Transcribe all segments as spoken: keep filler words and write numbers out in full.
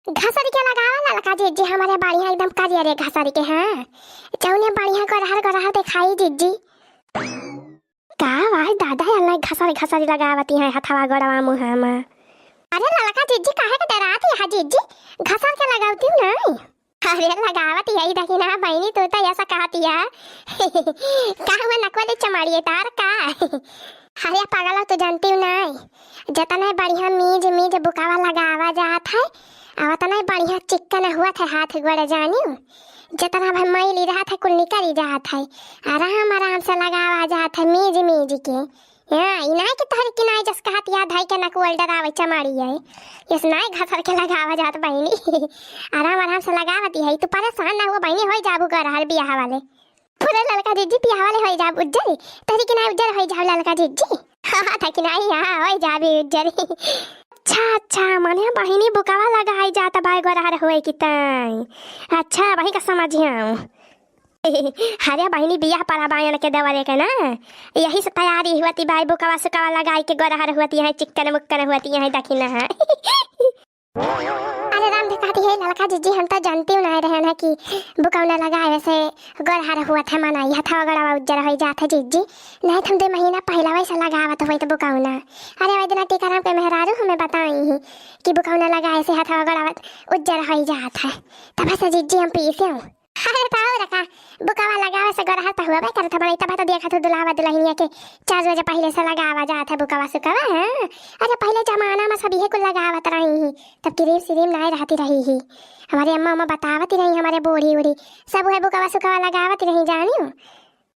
घसर के लगावा ललका जिज्जी, हमरे बढ़िया एकदम करिया रे घसर के, हाँ। जौने बढ़िया गोरहर गोरहर देखाई जिज्जी। का भाई दादा, अल्लाह घसर घसर लगावती है हथवा गोड़वा मुँह मा। अरे ललका जिज्जी, काहे के डराती है जिज्जी? घसर के लगावती नहीं। अरे लगावत यही देखी ना बहिनी, तू तो ऐसा कहती है। का हुआ नकवा ले चमाड़िए तार का? अरे पागल हो, तू जानती हूँ नहीं, जतना बढ़िया मीज मीज बुकावा लगावा जात है, और उतना बढ़िया चिक्कन हुआ था हाथ गोड़ जानियो, जतना भर मैली रहत है कुल निकल जात है, आराम आराम से लगावा जात है मीज मीज के। हाँ, ई नाई के तोहरे किनाई जस कहत या धाई के नकुअल डरावे चमाड़ी है। इस नाई घसर के लगावा जात बहिनी। आराम आराम से लगावती है, तू परेशान ना हुआ बहिनी, होई जाबू गरहर बियाह वाले। पूरा ललका जिज्जी बियाह वाले होई जाब उज्जर, तोहरी किनाई उज्जर होई जाब ललका जिज्जी। हाँ, हाँ, था किनाई, हाँ, होई जाबी उज्जर। अच्छा, अच्छा, माने बहिनी बुकावा लगाई जात बाय गरहर होए की ताई। अच्छा, वही का समझ आऊँ। अरे बहिनी, बियाह पड़ा बायन के देवरे के ना, यही से तैयारी हुआ ती बाई, बुकवा सुकवा लगाई के गोरहर हुआ ती है, चिक्कन मुक्कन हुआ ती है, दखिना है। अरे राम धकाती है ललका जिज्जी, हम तो जानती हूँ ना रहे ना कि बुकौना लगाए से गोरहर हुआ था, मनाई हथवा गोड़वा उज्जर हो जात है जिज्जी, नहीं तो हम दो महीना पहला वैसे लगावत हुए तो बुकौना। अरे वही दिन टीकाराम के मेहरारू हमें बताई ही कि बुकौना लगाए से हथवा गोड़वा उज्जर हो जात है, तब से जिज्जी हम पीसे हूँ। अरे तो और का, बुकवा लगावे से गोरहर तो हुआ करत है, तब तो देखत हो दुल्हावा दुल्हनिया के चार बजे पहले से लगावा जात है बुकवा सुकवा, हाँ। अरे पहले जमाना में सब इहे कुल लगावत रही ही, तब क्रीम श्रीम नाय रहती रही ही। हमारे अम्मा अम्मा बतावत रही, हमारे बूढ़ी उढ़ी सब उहे बुकवा सुकवा लगावत रही जानियो।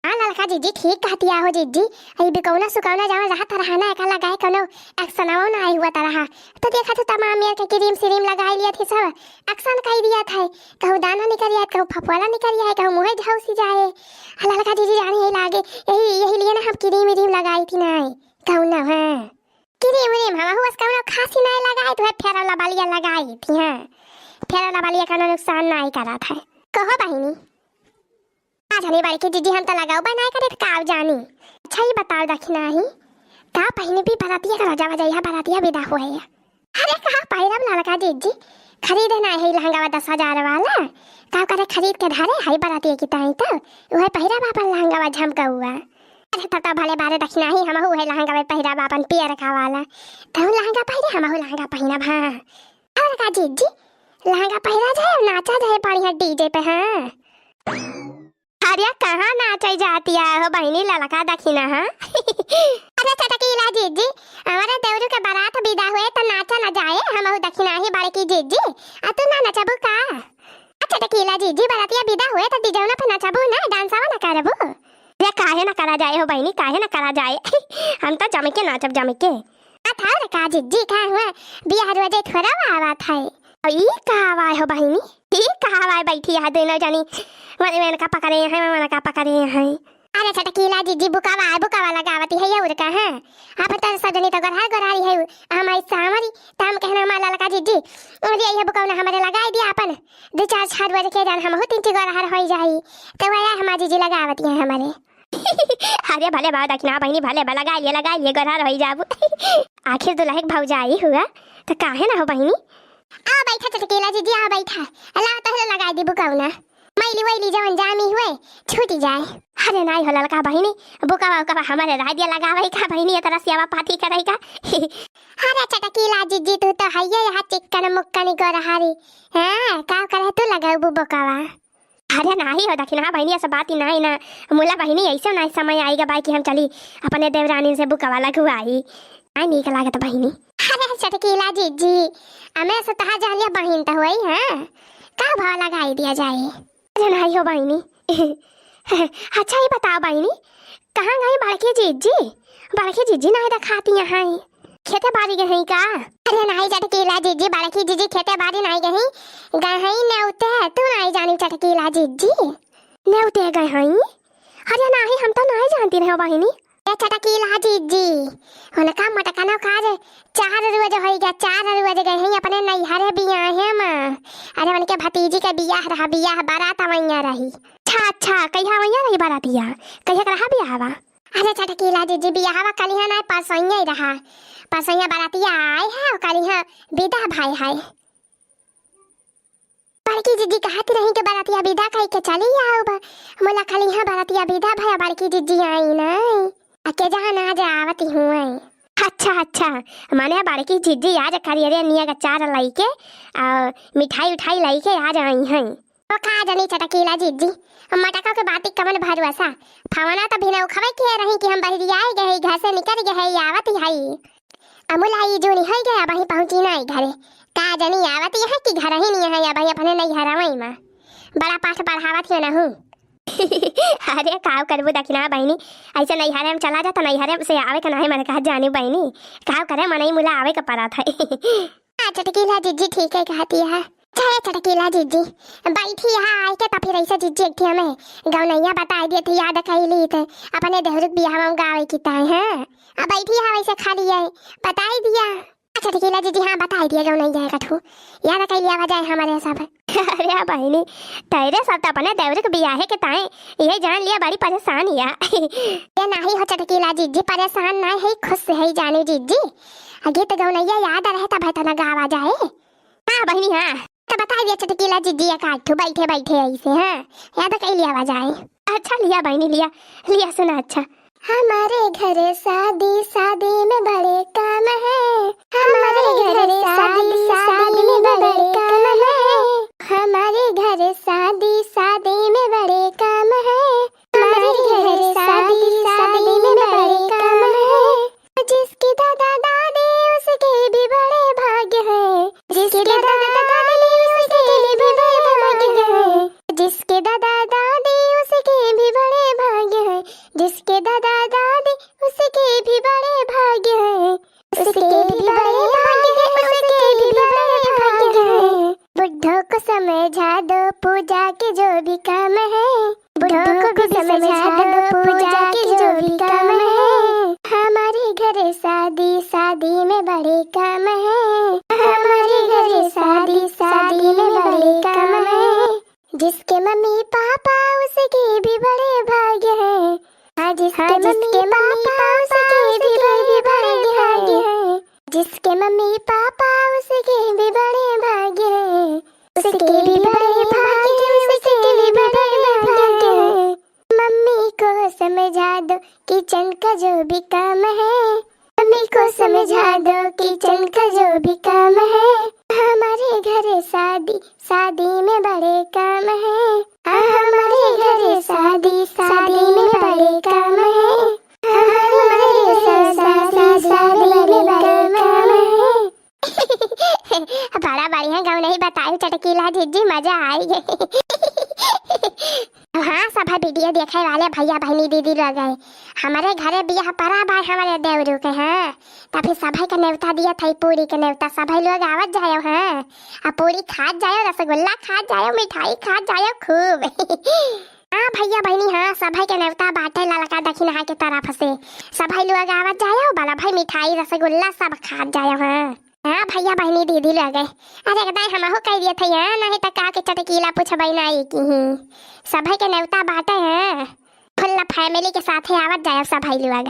हाँ ललका जिज्जी, ठीक कहतिया हो जिज्जी। अई बिकौना सुकौना जवन रहत रहा ना, एका लगाए कौनो एक्शनवा ना आई हुआ तरह। तो देखा तो तमाम मेर के क्रीम श्रीम लगाई लिया थी सब, एक्शन कई दिया था। कहूँ दाना निकल जाए, कहूँ फफवाला निकल जाए, कहूँ मुँहे झौसी जाए। आ ललका जिज्जी जाने यही लागे, यही, यही लिए ना हम क्रीम व्रीम लगाई थी ना, कहूँ ना, हाँ। क्रीम व्रीम हम हुआ कौनो खासी ना लगाई, तो है फेरा लबालिया लगाई थी, हाँ। फेरा लबालिया कौनो नुकसान ना करा था। कहो बहिनी। का जानी बड़की जिज्जी, हम तो लगाऊ बनाए करे तो का जानी। अच्छा, ये बताओ दखिना ही, का पहिने भी बरातिया का राजा बजाई है, बरातिया विदा हुए है। अरे का पहिरब ललका जिज्जी, खरीदे ना है लहंगावा दस हजार वाला, का करे खरीद के धरे है बरातिया की ताई तो, वह पहिरब अपन लहंगावा झमकौआ। अरे तब तो भले बारे दखिना ही, हम वह लहंगावा पहिरब अपन पियर का वाला, तू लहंगा पहिरे हम लहंगा पहिरब, हाँ। और का जिज्जी, लहंगा पहिरा जाए, नाचा जाए बढ़िया डीजे पे, हाँ। अरे कहाँ नाचे जातिया हो बहिनी ललका दखिना, हाँ? अरे चटकीला जिज्जी, हमारे देवरू के बारात विदा हुए तो नाचा न जाए, हमहू दखिना ही बड़की जिज्जी, आ तू ना नचबू का? आ चटकीला जिज्जी, बारातिया विदा हुए तो डीजौना पे नचबू ना, डांसवा न करबू? अरे काहे न करा जाए हो बहिनी, काहे न करा जाए? हम तो जम के नाचब, जम के। आ था रे का जिज्जी, का हुआ? बियाह रोजे थोड़ा आवा था। ई का आवा हो बहिनी? ई कहाँ आवाए बैठी है दोनों जनी? मन, मन का पकड़े हैं, मन का पकड़े हैं। अरे चटकीला जिज्जी, बुकावा, बुकावा लगावती है ये उर का, हाँ। आप तो सब जनी तो गोरहर गोरहरी है, हमारी सामरी, तो हम कहना हमारा ललका जिज्जी। अरे ये बुकावा ना हमारे लगाई दिया अपन। दो चार छाड़ बज के जान हम हो तीन ची गोरहर होई जाई। तो वह हमारी जिज्जी लगावती है हमारे। अरे भले बा दखिना बहिनी, भले बा, लगाई लिए, लगाई लिए, गोरहर होई जाबू। आखिर दुल्हे के भौजाई हुआ, तो काहे ना हो बहिनी? आ बैठा चटकीला जिज्जी, आ बैठा। ला तहले लगाई दी बुकौना। मैली वैली जवन जामी हुए, छूटी जाए। अरे नाई हो ललका बहिनी, बुकवा उकवा हमारे राय दिया लगावे का बहिनी, ये तरह सियावा पाती करे का। अरे चटकीला जिज्जी, तू तो हइये यहाँ चिक्कन मुक्कन गोरहरी। हाँ, का करे तू लगाऊ बुकवा? अरे नाही हो दखिना बहिनी, ऐसा बात ही नाही ना। मुला बहिनी, ऐसे नाही समय आएगा बाई कि हम चली अपने देवरानी से बुकवा लगवाई। नाही नीक लागत बहिनी। अरे चटकीला जिज्जी, हमें से तहा जालिया बहिन तो हुई, हाँ? का भाव लगाई दिया जाए? अरे नाही हो बहिनी। अच्छा ये बताओ बहिनी, कहाँ गई बड़की जिज्जी? बड़की जिज्जी नाही दिखाती यहाँ। खेते बाड़ी गई का? अरे नाही चटकीला जिज्जी, बड़की जिज्जी खेते बाड़ी नाही गई, गई नेवते, तू नाही जानी चटकीला जिज्जी। नेवते गई? अरे नाही, हम तो नाही जानती रहे बहिनी। ए चटकीला जिज्जी, उनका मोटकनो का जे चार रोज होई गया, चार रोज गए हैं अपने नैहरे बियाहे में। अरे उनके भतीजी के बियाह रहा, बियाह बारात वैया रही। अच्छा, अच्छा, कहिया वैया रही बारातिया? कहिया के रहा बियाहवा? अरे चटकीला जिज्जी, बियाहवा कलिहा ना, परसोइया ही रहा। परसोइया बारातिया आए है और कलिहा विदा भाई है। जिज्जी कहत रही कि बरतिया विदा कई के चली आउब। मुला खाली यहाँ बरतिया विदा भया, बड़की जिज्जी आई नाई। आ के जहाँ ना जा आवती हुए। अच्छा, अच्छा, माने बड़की जिज्जी आज करियरे निया का चार लइके, आ, मिठाई उठाई लइके आज आई हैं। ओ का जनी चटकीला जिज्जी, मटका के बाती कवन भरोसा, फवना त भिनौखवे किहे रही कि हम बहरी आए गए, घर से निकल गए, आवत ही हई। अमुला ई जूनी है गया, अबही पहुँची नाई घरे। का जनी आवत यहाँ कि घर ही नहीं है, अबही अपने नैहरवई मा। बड़ा पाठ पढ़ावत है नहू। अरे काव करबू दखिना बहिनी, ऐसे नैहरे में चला जाता, नैहरे से आवे का नाई मन कहा जानी बहिनी, काव करे मनई मुला आवे का पड़त है। हाँ, चटकीला जिज्जी ठीक है कहती है। चले चटकीला जिज्जी, बैठी यहाँ आए के त फिर ऐसे जिज्जी एक ठे हमें गौनैया बताई दिए थे, याद कैली थे अपने देहरुक बियाह में गावे की ताई, हाँ। अब बैठी यहाँ वैसे खाली है, बताई दिया। अच्छा चटकीला जिज्जी, हाँ बताई दिया गौनैया है कठू, याद कैली आवा जाए हमारे सब। अरे बहिनी, तैरे सब त अपने देवरुक बियाहे के ताई, ये जान लिया बड़ी परेशान या। ये नाही हो चटकीला जिज्जी, परेशान नाही है, खुश है जानी जिज्जी। आ गीत गौनैया याद रहे तब है तना गावा जाए। हाँ बहिनी, हाँ। तो बताई दिया चटकीला जिज्जी, एक आध ठो बैठे बैठे ऐसे, हाँ, याद कैली आवा जाए। अच्छा लिया बहिनी, लिया, लिया सुना। अच्छा। हमारे घर शादी, शादी में बड़े काम है। हमारे घर शादी, शादी में बड़े काम है। हमारे घर शादी, शादी में बड़े काम है। हमारे घर शादी, शादी में बड़े काम है। जिसके दादा दादी उसके भी बड़े भाग्य हैं। जिसके दादा दादी उसके भी बड़े भाग्य हैं। जिसके दादा दादी उसके भी बड़े भाग्य हैं। जिसके दादा दादी उसके भी बड़े भाग्य हैं। उसके भी बड़े भाग्य हैं, उसके भी बड़े भाग्य हैं। बुढ़ों को समझा दो पूजा के जो भी काम है। बुढ़ों को भी समझा दो पूजा के जो भी काम है। हमारे घर शादी, शादी में बड़े काम है। हमारे घर शादी, शादी में बड़े काम है। जिसके मम्मी पापा उसके भी बड़े भाग्य हैं। हाँ, जिसके हाँ, जिसके मम्मी पापा उसके भी बड़े भाग्य हैं। जिसके मम्मी पापा उसके भी बड़े भाग्य हैं। उसके भी बड़े भाग्य हैं, उसके भी बड़े भाग्य हैं। मम्मी को समझा दो किचन का जो भी काम है। मम्मी को समझा दो किचन का जो भी काम है। हमारे घर शादी, शादी में बड़े काम है। हाँ, हमारे घर शादी, शादी में बड़े काम है। हमारे घर शादी, शादी में बड़े काम है। बड़ा बढ़िया गौनई बताई चटकीला जिज्जी, मजा आई गए। हाँ, सभे वीडियो देखे वाले भैया बहिनी दीदी लोग हैं, हमरे घरे बियाह परा बा हमरे देवरू के, हाँ, त फिर सभे के नेवता दिया था, पूरी के नेवता, सभे लोग आवत जायो, हाँ, आ पूरी खात जायो, रसगुल्ला खात जायो, मिठाई खात जायो खूब। हाँ भैया बहिनी, हाँ, सभे के नेवता बाटे ललका दखिनहा के तरफ से, सभे लोग आवत जायो, बड़ा भाई मिठाई रसगुल्ला सब खात जायो, हाँ। हाँ भैया बहिनी दीदी लोग, अरे एकदम हमहू कह दिए थे, हाँ, नहीं त का के चटकीला पूछबै ना एक ही। सभे के नेवता बाटे, हाँ, फुल फैमिली के साथे आवत जाए सभे लोग।